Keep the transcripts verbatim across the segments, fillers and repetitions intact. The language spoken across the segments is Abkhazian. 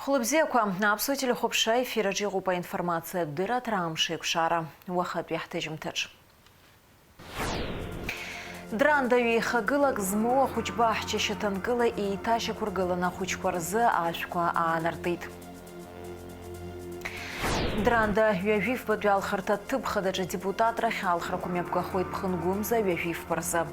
Хәлыбзиақәа, аԥсуа телехәаԥшра ефираҿ иҟоуп аинформациатә дырраҭара Амш еиқәшара. Уахатәи ҳҭыжьымҭаҿ. Дранда ҩеихагылак змоу ахәыҷбаҳча шьаҭанкыла еиҭашьақәыргыланы ахәыҷқәа рзы ашәқәа аанартит. Дранда ҩажәифбатәи алхырҭа ҭыԥ хадаҿы адепутатрахь алхрақәа мҩаԥгахоит ԥхынгәымза ҩажәифба рзы.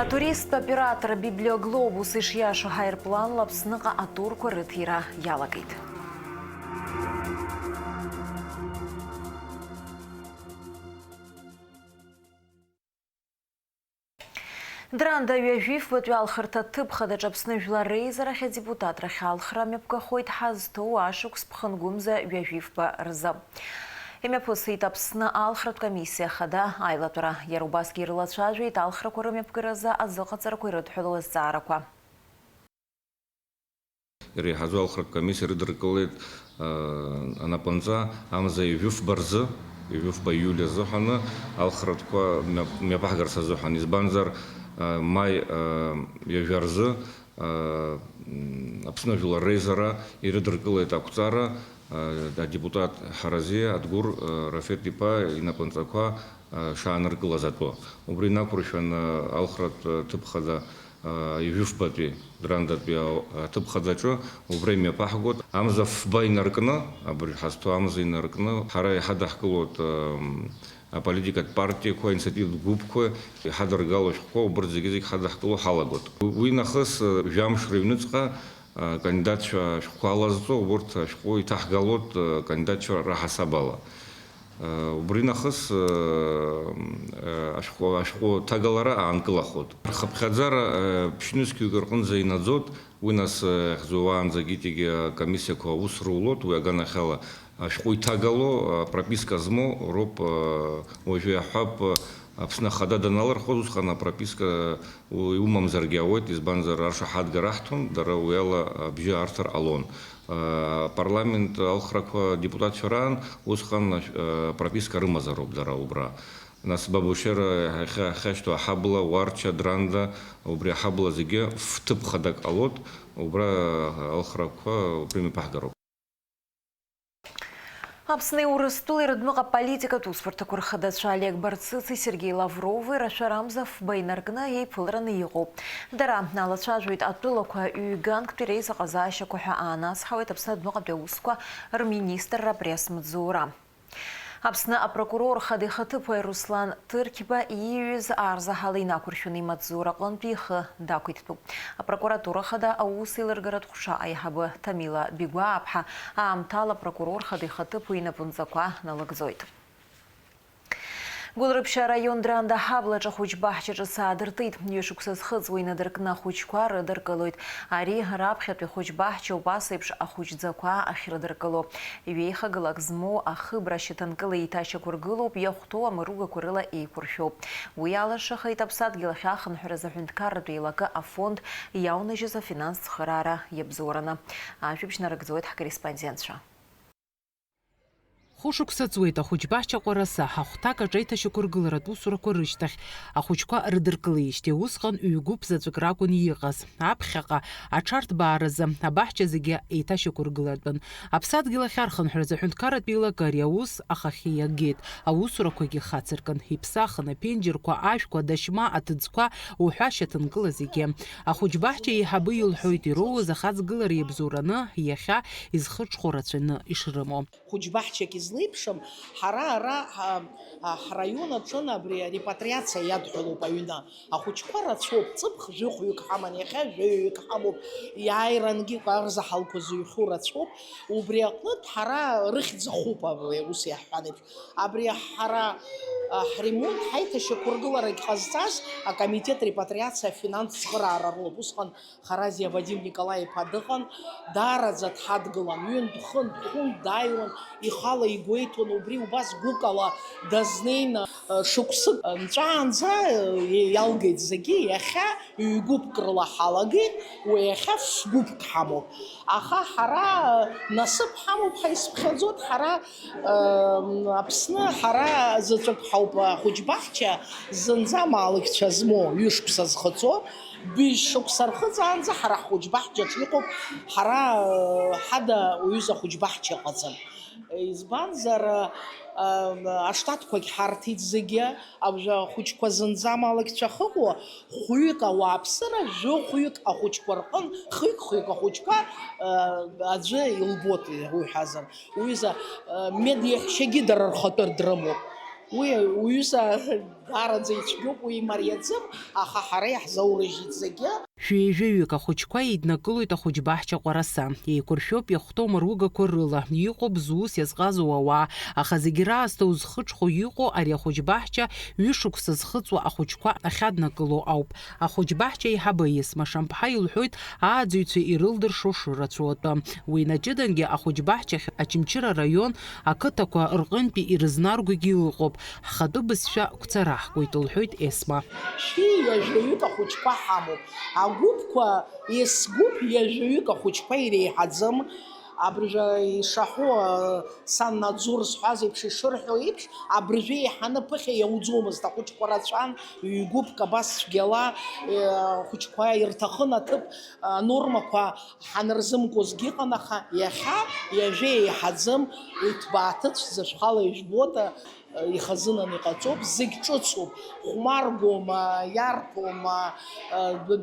Атуристтә оператор Библиоглобус ишиашоу ҳаирпланла Аԥсныҟа атурқәа рыҭира иалагеит. Дранда ҩажәифбатәи алхырҭа ҭыԥ хадаҿ Аԥсны Жәлар Реизарахь адепутатрахь алхра мҩаԥгахоит ҳазҭоу ашықәс ԥхынгәымза ҩажәифба рзы. Имҩаԥысит Аԥсны алхратә комиссиа хада аилатәара. Иара убасгьы ирылацәажәеит алхрақәа рымҩаԥгаразы азыҟаҵарақәа ирыдҳәалоу азҵаарақәа. Иреиҳаӡоу алхратә комиссиа ирыдыркылеит, э, анапынҵа амза ҩажәифба рзы, ҩажәифба иули азыҳәаны алхратәқәа мҩа-, мҩаԥаҳгарц азыҳәан. Избанзар, э, маи, э, ҩажәа рзы, э, м, Аԥсны Жәлар Реизара ирыдыркылеит ақәҵара, э, адепутат Ҳаразиа Адгәыр, э, Рафет-иԥа инапынҵақәа, э, шааныркылаз атәы. Убри инақәыршәаны алхратә ҭыԥ хада ҩажәифбатәи Драндатәи аҭыԥ хадаҿы убра имҩаԥаҳгоит. Амза фба инаркны, абри ҳазҭо амза инаркны, ҳара иҳадаҳкылоит, ам, аполитикатә партиақәа, аинициативатә гәыԥқәа, иҳадыргало ашәҟәқәа, убырҭ зегьы-зегь ҳадаҳкыло ҳалагоит. Уи нахыс, а, жәамш рыҩныҵҟа, а, акандидатцәа ашәҟәқәа алазҵо, убырҭ ашәҟәы иҭаҳгалоит, а, акандидатцәа раҳасаб ала. Убри нахыс, э, э, ашәҟәы, ашәҟәы ҭагалара аанкылахоит. Рхыԥхьаӡара, э, ԥшьнызқьҩык рҟынӡа инаӡоит, уи нас, э, иахьӡу уаанӡагьы иҵегьы акомиссиақәа аус рулоит, уи аганахьала ашәҟәы иҭагало, э, прописка змоу роуп, э, уажәы иаҳҳәап, э, Аԥсны Ахада даналырхуаз, усҟан апрописка, э, у-, иумамзаргьы ауеит, избанзар, аршаҳаҭгара аҳҭон, дара уи ала абжьы аарҭар ҟалон. Э, апарламент алхрақәа адепутатцәа раан усҟан, э, прописка рымазароуп дара убра. Нас Бабушьера иахьа-, иахьашьҭоу аҳабла, Уарча, Дранда, убри аҳабла зегьы фҭыԥ хадак ҟалоит, убра алхрақәа убри мҩаԥаҳгароуп. Аԥсни Урыстәылеи рыдныҟа аполитикатә усбарҭақәа рхадацәа Олег Барцыци Сергеи Лаврови рашәарамза фба инаркны еиԥылараны иҟоуп. Дара алацәажәоит атәылақәа ҩганктәи реизыҟазаашьақәа ҳәа аанацҳауеит Аԥсны адәныҟатәи аусқәа рминистрра апресс-маҵзура. Аԥсны апрокурор хада ихаҭыԥуаҩ Руслан Ҭырқьба ииҩыз арзаҳал инақәыршәаны имаҵзура аҟынтә ихы дақәиҭтәуп. Апрокуратура хада аус еилыргаратә ҟәша аиҳабы Ҭамила Бигәааԥҳа аамҭала апрокурор хада ихаҭыԥуаҩ инапынҵақәа налыгӡоит. Гәылрыԥшьаа араион Дранда аҳаблаҿы ахәыҷбаҳчаҿы саадыртит. Ҩышықәса зхыҵуа инадыркны ахәыҷқәа рыдыркылоит. Ари раԥхьатәи ахәыҷбаҳча убас еиԥш ахәыҷӡақәа ахьрыдыркыло. Ҩеихагылак змоу ахыбра шьаҭанкыла еиҭашьақәыргылоуп, иахәҭоу амыругақәа рыла еиқәыршәоуп. Уи алашахеит Аԥсадгьыл ахь ахынҳәразы аҳәынҭқарратә еилакы афонд иаунажьыз афинанстә цхыраара иабзоураны. Ажәабжь нарыгӡоит ҳкорреспондентцәа. Хәышықәса ҵуеит ахәыҷбаҳча Ҟәараса ахәҭак аҿы аиҭашьақәыргыларатә усурақәа рышьҭахь ахәыҷқәа рыдыркылеижьҭеи. Усҟан ҩ-гәыԥ заҵәык ракәын иҟаз. Аԥхьаҟа аҽарҭбааразы абаҳча зегьы еиҭашьақәыргылартәын. Аԥсадгьыл ахь архынҳәразы аҳәынҭқарратә еилакы ари аус ахахьы иагеит. Аусурақәагьы хацыркын, иԥсахын, аԥенџьырқәа, ашәқәа, адашьма, аҭыӡқәа уҳәа шьаҭанкыла зегьы. Ахәыҷбаҳча еиҳабы илҳәоит ироуз ахаҵгылара иабзоураны иахьа изхырҽхәо рацәаны ишрымоу. Хәыҷбаҳчак излеиԥшым, ҳара ара, ҳа, а, ҳраион аҿын абри арепатриациа иадҳәалоуп аҩны. Ахәыҷқәа рацәоуп, ҵыԥх жәохәҩык ҳаман, иахьа жәаҩаҩык ҳамоуп, иааирангьы арзаҳалқәа зыҩхьоу рацәоуп. Убри аҟнытә ҳара рыхьӡ ахуп, абри ус иаҳҳәан еиԥш. Абри ҳара, а, ҳремонт, ҳаиҭашьақәыргыларагь ҟазҵаз акомитет репатриациа афинанстә цхыраара рылоуп. Усҟан Харазиа Вадим Николаи-иԥа дыҟан, даараӡа дҳадгылан, ҩынтә-хынтә, хәынтә дааиуан, ихала игәеиҭон, убри убас гәыкала дазнеины, шықәсык нҵәаанӡа иалгеит зегьы, иахьа ҩ-гәыԥк рыла ҳалагеит, уи иахьа ф-гәыԥк ҳамоуп. Аха ҳара насыԥ ҳамоуп ҳәа исыԥхьаӡоит, ҳара, Аԥсны ҳара заҵәык ҳауп ахәыҷбаҳча зынӡа амаалықьцәа змоу, ҩышықәса зхыҵуа, Быжь шықәса рхыҵаанӡа ҳара ҳхәыҷбаҳчаҿ иҟоуп, ҳара, э, ҳада уҩыза хәыҷбаҳча ыҟаӡам. Избанзар, э, э, аштатқәагь ҳарҭеит зегьы, абжа хәыҷқәа зынӡа амалықьцәа ахыҟоу, хәҩык ауааԥсыра, жәохәҩык ахәыҷқәа рҟын, хҩык-хҩык ахәыҷқәа, э, аӡәы илбоит, уҳәазар. Уҩыза, э, мед иаҳәшьагьы дара рхатәы дрымоуп. Уи уҩыза даараӡа ицәгьоуп, уи имариаӡам, аха ҳара иаҳзаурыжьит зегьы. Шәи ҩажәаҩык ахәыҷқәа еиднакылоит ахәыҷбаҳча Ҟәараса. Еиқәыршәоуп иахәҭоу мыругақәа рыла, иҟоуп зус иазҟазоу ауаа, аха зегьы раасҭа узхыҽхәо иҟоу ари ахәыҷбаҳча ҩышықәса зхыҵуа ахәыҷқәа ахьаднакыло ауп. Ахәыҷбаҳча аиҳабы Есма Шамԥҳа илҳәоит, ааӡаҩцәа ирылдыршо шырацәоу атәы. Уи наҷыдангьы ахәыҷбаҳчахь Очамчыра араион ақыҭақәа рҟынтәи ирызнаргогьы ыҟоуп. Ҳхатәы бызшәа гәцараҳкуеит, лҳәоит Есма. Шәи ҩажәаҩык ахәыҷқәа ҳамоуп. Агәыԥқәа, ес-гәыԥ ҩажәаҩык ахәыҷқәа иреиҳаӡам. Абыржәы ишаҳәо, санаӡур зҳәаз еиԥш, ишырҳәо еиԥш, абыржәы еиҳаны ԥыхьа иауӡомызт, ахәыҷқәа рацәан, ҩ-гәыԥк абас цәгьала, э, ахәыҷқәа ирҭахын аҭыԥ, анормақәа ҳанырзымкуазгьы ыҟан, аха иахьа ҩажәа еиҳаӡам, иҭбааҭыцәӡа шәхала ижәбота, ихазынан иҟаҵоуп, зегь ҿыцуп, хәмаргоума, иарԥоума,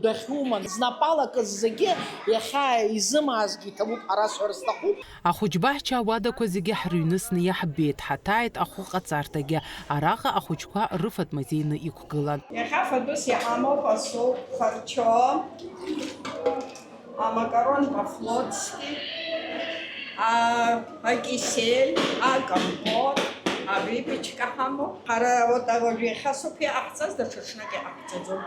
дәахьума, знапала акыз зегьы иахьа изымаазгьы иҭабуп, ҳара сҳәар сҭахуп. Ахәыҷбаҳча ауадақәа зегьы ҳрыҩнысны иаҳбеит, ҳаҭааит ахәыҟаҵарҭагьы, араҟа ахәыҷқәа рыфатә музеины иқәгылан. Иахьа фатәыс иҳамоуп асоуп, харчо, амакарон по-флотски, а, акисель, акомпот, авипечка ҳамоуп. Ҳара вот уажә иахьа асоуп иҟаҳҵаз, даҽа ҽнак иҟаҳҵаӡом.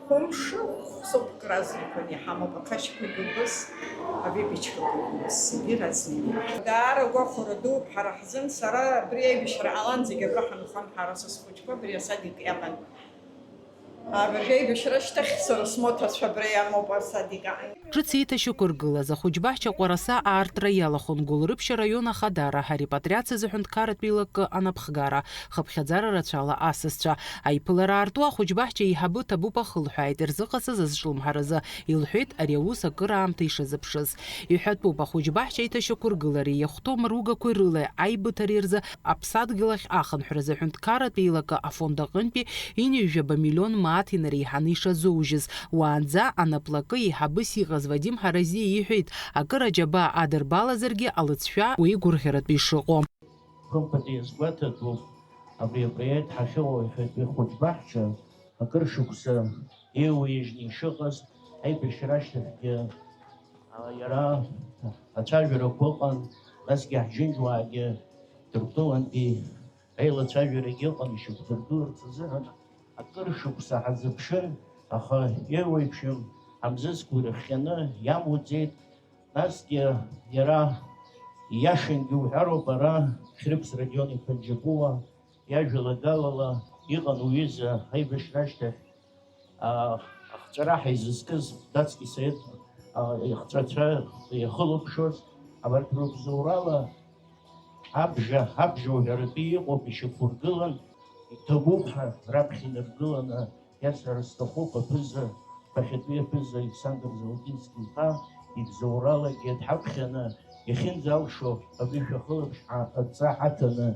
Хәымш, хә-, соуп разнык иҳамоуп, ақашьқәагьы убыс, авипечкақәагьы убыс, зегьы разнык. Даара агәахәара дууп ҳара ҳзын, сара абри аибашьра ҟалан зегь абра ҳанхон, ҳара са схәыҷқәа абри асадик иаҟан. Абыржәы аибашьра ашьҭахь сара смоҭацәа абра иамоуп асадик аҟны. Ҿыц еиҭашьақәыргылаз ахәыҷбаҳча Ҟәараса аартра иалахәын Гәылрыԥшь араион ахадара, арепатриациазы аҳәынҭқарратә еилакы анапхгара, хыԥхьаӡара рацәала асасцәа. Аиԥылара аарту ахәыҷбаҳча еиҳабы Ҭабуп ахылҳәааит ирзыҟасҵаз азҿлымҳаразы, илҳәеит ари аус акыраамҭа ишазыԥшыз. Иҳәатәуп, ахәыҷбаҳча аиҭашьақәыргылареи иахәҭоу мыругақәеи рыла аибыҭареи рзы аԥсадгьыл ахь ахынҳәразы аҳәынҭқарратә еилакы афонд аҟынтәи ҩынҩажәаба миллион мааҭ инареиҳаны ишазоужьыз. Уаанӡа анаплакы еиҳабыс иҟаз Вадим Ҳаразиа иҳәеит, акыр аџьабаа адырбалазаргьы алыҵшәа уи гәырӷьаратәы ишыҟоу. Хымԥада иазгәаҭатәуп, абри апроект ҳахьыҟоу иахьатәи ахәыҷбаҳча акыр шықәса еиуеижьны ишыҟаз, аибашьра ашьҭахьгьы, а, иара ацәажәарақәа ыҟан, насгьы ҳџьынџьуаагьы Ҭырқәтәылантәи аилацәажәарагьы ыҟан ишьақәдыргыларц азыҳәан. Акыр шықәса ҳазыԥшын, аха еиуеиԥшым ҳамзызқәа ирыхҟьаны иамуӡеит. Насгьы иара ииашангьы уҳәароуп, ара Хьрыԥс Родион-иԥа Џьапуа иажәалагалала иҟан уҩыза аибашьра ашьҭахь, а, ахҵәара ҳаизызкыз Дацки Саид, а, ихҵәацәа иахылаԥшуаз, абарҭ рыбзоурала абжа, абжа уҳәаратәы иҟоуп, ишьақәыргылан, иҭабуп ҳәа раԥхьа инаргыланы иасҳәар сҭахуп, аԥыза, ԥахьатәи аԥыза Александр Заутински-иԥа ибзоуралагьы дҳаԥхьаны, иахьынӡалшо абри шәахылаԥш ҳа-, адҵа ҳаҭаны,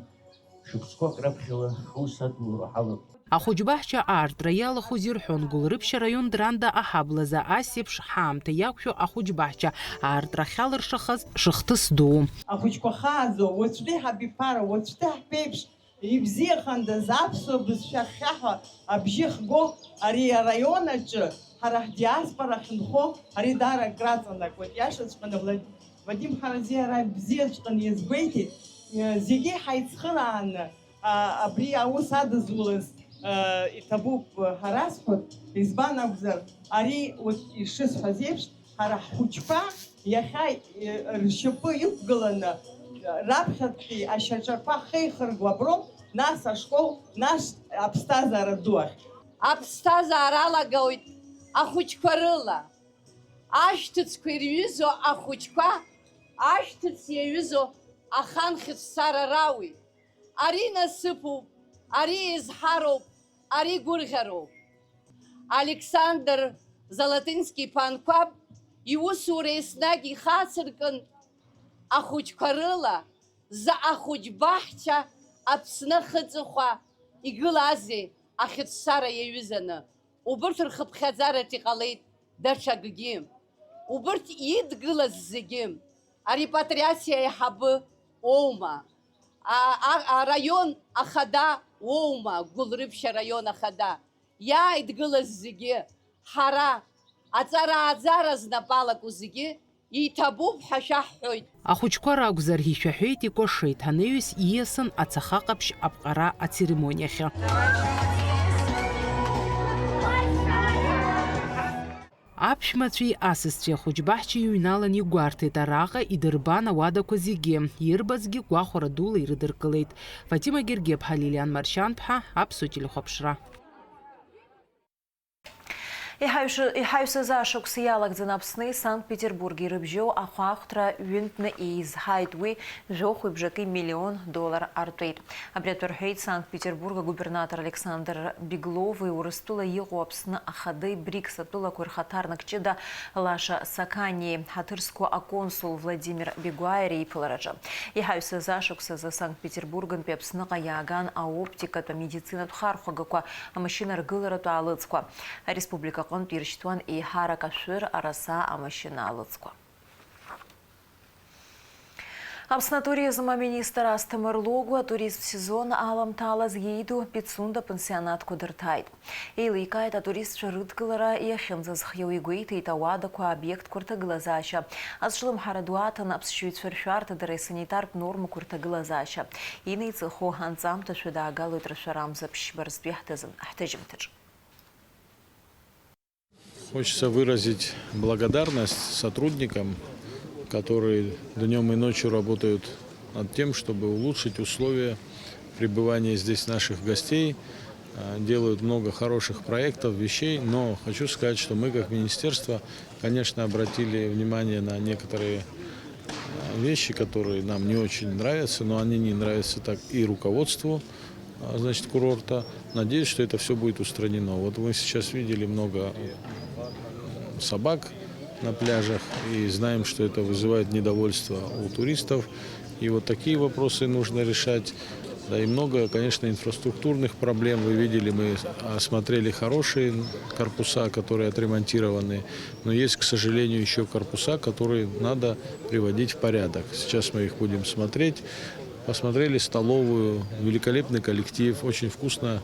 шықәсқәак раԥхьала ҳус адулара ҳалагоит. Ахәыҷбаҳча аартра иалахәыз ирҳәон Гәылрыԥшь араион Дранда аҳаблазы ас еиԥш ҳаамҭа иақәшәо ахәыҷбаҳча аартра ахьалыршахаз шыхҭыс дуу. Ахәыҷқәа хааӡоу, уаҵәтәи ҳабиԥара, уаҵәтәи ҳԥеиԥш, ибзиахандаз аԥсуа бызшәа хьхьаҳәа абжьы хго ари араион аҿы ҳара ҳдиаспора ахьынхо ари даара акраҵанакуеит. Иашаҵәҟьаны Влад-, Вадим Ҳаразиа ара бзиаҵәҟьаны иазгәеиҭеит, зегьы ҳаицхырааны, а, абри аус адызулаз, а, иҭабуп ҳәа расҳәоит, избан акәзар, ари, вот, ишысҳәаз еиԥш, ҳара ҳхәыҷқәа иахьа, э, ршьапы иқәгыланы, раԥхьатәи ашьаҿақәа хеихырго аброуп, нас ашкол, нас аԥсҭазаара ду ахь. Аԥсҭазаара алагауеит ахәыҷқәа рыла. Ашәҭыцқәа ирҩызоу ахәыҷқәа, ашәҭыц иаҩызоу ахан хьыҵәцара рауеит. Ари насыԥуп, ари еизҳароуп, ари гәырӷьароуп. Александр Золотински-иԥа Анқәаб иусура еснагь ихацыркын, ахәыҷқәа рыла заҟа хәыҷ баҳча Аԥсны ахыҵыхәа игылазеи ахьыцәцара иаҩызаны? Убырҭ рхыԥхьаӡараҿ иҟалеит даҽакгьы. Убырҭ идгылаз зегьы, арепатриациа аиҳабы уоума, а, а, араион ахада уоума, Гәылрыԥшь араион ахада, иааидгылаз зегьы, ҳара, аҵара-ааӡара знапы алаку зегьы, иҭабуп ҳәа шәаҳҳәоит. Ахәыҷқәа ракәзар, ишәаҳәеит, икәашеит, анаҩс ииасын ацаха ҟаԥшь аԥҟара ацеремониахьы. Аԥшәмацәеи асасцәеи ахәыҷбаҳча иҩналан игәарҭеит, араҟа идырбан ауадақәа зегьы, ирбазгьы гәахәара дула ирыдыркылеит. Фатима Гергиаԥҳа, Лилиан Маршьанԥҳа, Аԥсуа телехәаԥшра. Иҳаҩшы-, иҳаҩсыз ашықәс иалагӡаны Аԥсни Санкт-Петербурги ирыбжьоу ахәаахәҭра ҩынтәны еизҳаит, уи жәохәҩы бжаки миллион доллар артәеит. Абри атәы рҳәеит Санкт-Петербург агубернатор Александр Беглови Урыстәыла иҟоу Аԥсны ахадеи БРИКС атәылақәеи рхаҭарнак ҷыда Лаша Саканиеи, ҳаҭыр зқәу аконсул Владимир Бегәаери иԥылараҿы. Иҳаҩсыз ашықәс азы Санкт-Петербургынтәи Аԥсныҟа иааган аоптикатә, амедицинатә хархәагақәа, амашьына ргыларатә аалыҵқәа. Ареспублика аҟынтә иршьҭуан еиҳарак ашәыр, араса, амашьына аалыҵқәа. Аԥсны атуризм аминистр Асҭамыр Логәуа атуристтә сезон аламҭалаз иеиду Пицунда пансионатқәа дырҭааит. Еиликааит атуристцәа рыдгылара иахьынӡазхиоу, игәеиҭеит ауадақәа, аобиектқәа рҭагылазаашьа. Азҿлымҳара ду аҭан аԥсшьаҩцәа ршәарҭадара, асанитартә нормақәа рҭагылазаашьа. Инеиҵыху анҵамҭа шәыдаагалоит рашәарамза ԥшьба рзтәи ҳҭазын-, ҳҭыжьымҭаҿ. Хочется выразить благодарность сотрудникам, которые днём и ночью работают над тем, чтобы улучшить условия пребывания здесь наших гостей. Э, делают много хороших проектов, вещей, но хочу сказать, что мы как министерство, конечно, обратили внимание на некоторые, э, вещи, которые нам не очень нравятся, но они не нравятся так и руководству, а, значит, курорта. Надеюсь, что это всё будет устранено. Вот мы сейчас видели много, м, собак на пляжах и знаем, что это вызывает недовольство у туристов. И вот такие вопросы нужно решать. Да и много, конечно, инфраструктурных проблем. Вы видели, мы осмотрели хорошие корпуса, которые отремонтированы. Но есть, к сожалению, ещё корпуса, которые надо приводить в порядок. Сейчас мы их будем смотреть. Посмотрели столовую, великолепный коллектив, очень вкусно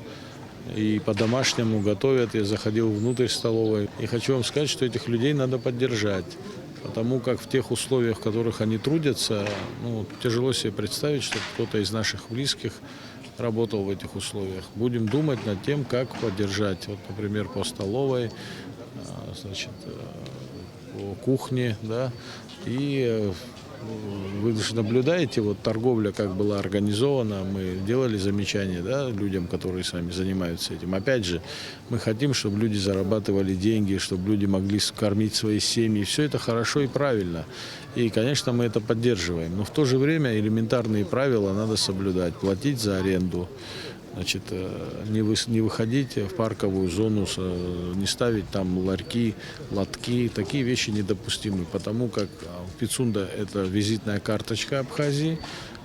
и по-домашнему готовят. Я заходил внутрь столовой. И хочу вам сказать, что этих людей надо поддержать, потому как в тех условиях, в которых они трудятся, ну, тяжело себе представить, чтобы кто-то из наших близких работал в этих условиях. Будем думать над тем, как поддержать. Вот, например, по столовой, а, значит, э, по кухне, да, и, э, вы же наблюдаете, вот торговля как была организована, мы делали замечания, да, людям, которые сами занимаются этим. Опять же, мы хотим, чтобы люди зарабатывали деньги, чтобы люди могли скормить свои семьи. Всё это хорошо и правильно. И, конечно, мы это поддерживаем. Но в то же время элементарные правила надо соблюдать. Платить за аренду. Значит, э, не выс-, не выходить в парковую зону, с-, э, не ставить там ларьки, лотки. Такие вещи недопустимы, потому как, а, Пицунда — это визитная карточка Абхазии.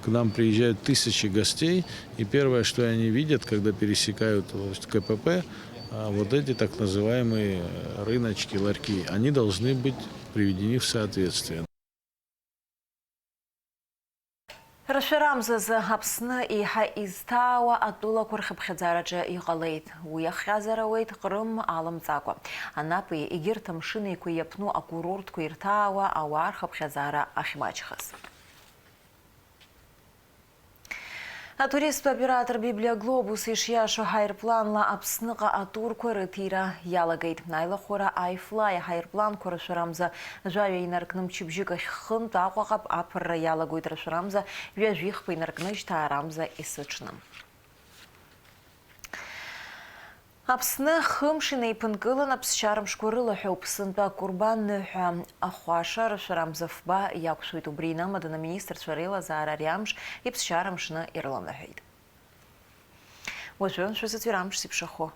К нам приезжают тысячи гостей, и первое, что они видят, когда пересекают, э, КПП, а, вот эти так называемые, э, рыночки, ларьки, они должны быть приведены в соответствие. Рашәарамзазы Аԥсны еиҳа изҭаауа атәылақәа рхыԥхьаӡараҿы иҟалеит. Уи ахҟьазара ауеит Ҟрым алымҵакәа. Анапи егьырҭ амшын еиқәа иаԥну акурортқәа ирҭаауа ауаа рхыԥхьаӡара ахьмаҷхаз. Атуристтә оператор Библиа Глобус ишиашоу ҳаирпланла Аԥсныҟа атурқәа рыҭира иалагеит. Аилахәыра iFly аҳаирпланқәа рашәарамза жәаҩа инаркны мчыбжьык ахь хынтә Аҟәаҟа аԥырра иалагоит, рашәарамза ҩажәихԥа инаркны жьҭаарамза есыҽны. Аԥсны хымш инеиԥынкылан аԥсшьара мшқәа рылаҳәоуп. Сынтәа Акәырбан ныҳәа ахәаша рашәарамза фба иақәшәоит. Убри инамаданы аминистрцәа реилазаара ари амш иԥсшьара мшны ирланаҳәеит. Уажәы шәазыӡырҩ амш зеиԥшрахо.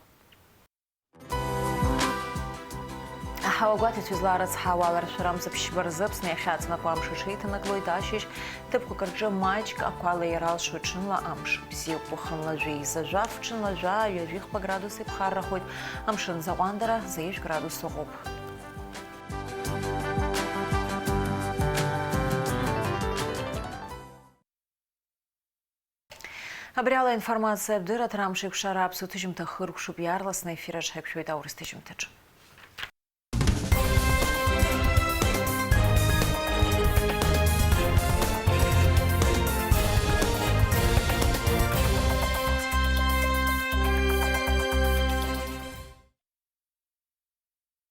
Ҳауагәаҭаҩцәа излаарыцҳауа, аларшәара амза ԥшьба рзы Аԥсны иахьаҵанакуа амш аҽеиҭанакылоит, ашьыжь ҭыԥқәак рҿы маҷк ақәа леира алшо аҽынла амш бзиоуп, уахынла жәеиза жәаф, ҽынла жәаа, ҩажәихԥа градус иԥхаррахоит, амшын заҟәандара заижә градус ыҟоуп. Абри ала аинформациатә дырраҭара амш еиқәшара аԥсуа ҭыжьымҭа хыркәшоуп, иаарласны аефир аҿы ҳаиқәшәоит аурыс ҭыжьымҭаҿы.